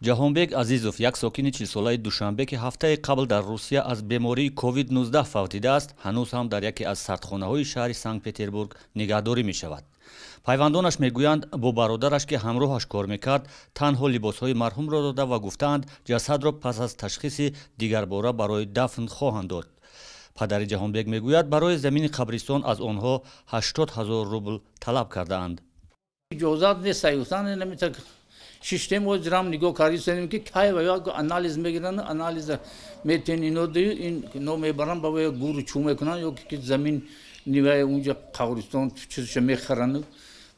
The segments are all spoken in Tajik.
Ҷаҳонбек Азизов, як сокини 40-солаи Душанбе, ки ҳафтаи қабл дар Русия аз бемории COVID-19 фавтидааст, ҳанӯз ҳам дар яке аз сардхонаҳои шаҳри Санкт-Петербург нигаҳдорӣ мешавад. Пайвандонаш мегӯянд, бо бародараш, ки ҳамроҳаш кор мекард, танҳо либосҳои марҳумро дода ва гуфтаанд, ҷасадро пас аз ташхиси дигарбора барои дафн хоҳанд дод. Падари Ҷаҳонбек мегӯяд, барои замини қабристон аз онҳо 80 ҳазор рубл талаб кардаанд. Иҷозат нест, шиштем озирам нигоҳ кардем, ки кай ва ё анализ мегиранд, анализ метен ино ино мебаранд, ба гуру чӯ мекунанд, ё ки замин ниваи унҷа қабристон чизша мехаранд,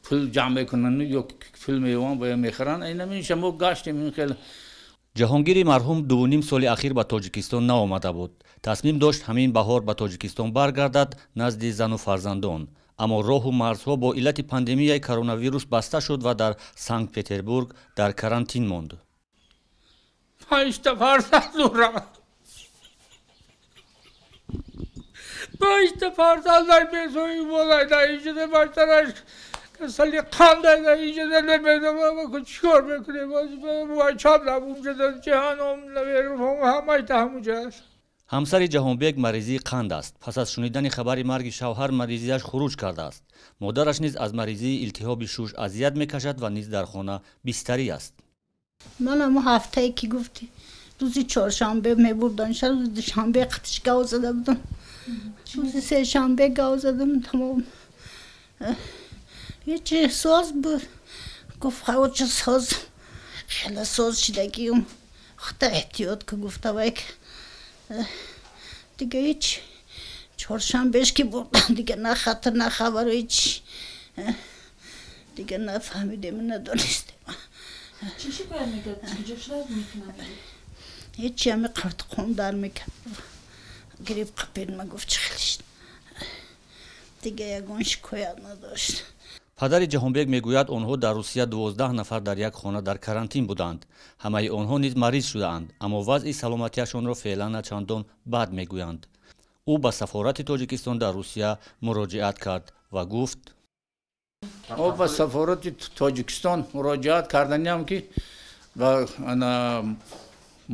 пул ҷамъ мекунанд, ё пул меёванд ва мехаранд. Инаминша мо гаштем ин хел. Ҷаҳонгири марҳум 2,5 соли ахир ба Тоҷикистон наомада буд. Тасмим дошт ҳамин баҳор ба Тоҷикистон баргардад назди зану фарзандон. Аммо роҳу марзҳо бо иллати пандемияи коронавирус баста шуд ва дар Санкт-Петербург дар карантин монд. 5 фарзанд дорам. 5 фарзанд дар бесои болай дар инҷода баштараш касали қандай дар инҷода намедонам чикор мекунем. Чап набумҷода ҷаҳаном ҳамаш дар ҳамуҷа аст. Ҳамсари Ҷаҳонбек маризии қанд аст. Пас аз шунидани хабари марги шавҳар маризиаш хуруҷ кардааст. Модараш низ аз маризии илтиҳоби шуш азият мекашад ва низ дар хона бистарӣ аст. Ман ҳамо ҳафтае ки гуфти рӯзи чоршанбе мебурдан, рӯзи душанбе қатиш гав зада будам, рӯзи сешанбе гав задам, тамом. Ҳечи соз буд. Гуфт ҳавоча соз, хеле соз шидагиум. Худта эҳтиёт ку гуфта вайк. Дига ҳеч чоршанбеш ки бурдан, дига на хатр, на хабар, ҳеч дига нафаҳмидем, надонистем. Чӣ шикоят мекард? Куҷо шуд мекунад? Ҳечи ҳами қартқон дар мекард. Грипп қапид, ма гуфт чӣ хел шуд. Дига ягон шикоят надошт. Падари Ҷаҳонбек мегӯяд, онҳо дар Русия 12 нафар дар як хона дар карантин буданд. Ҳамаи онҳо низ мариз шудаанд, аммо вазъи саломатиашонро феълан на чандон бад мегӯянд. Ӯ ба сафорати Тоҷикистон дар Русия муроҷиат кард ва гуфт: мо ба сафорати Тоҷикистон муроҷиат карданиам, ки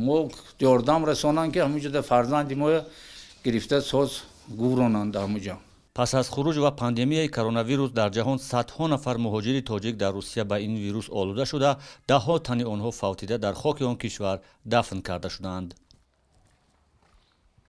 мо ёрдам расонанд, ки ҳаминҷода фарзанди моя гирифта соз гуронанд ҳамуҷа. Пас аз хуруҷ ва пандемияи коронавирус дар ҷаҳон садҳо нафар муҳоҷири тоҷик дар Русия ба ин вирус олуда шуда, даҳҳо тани онҳо фавтида дар хоки он кишвар дафн карда шудаанд.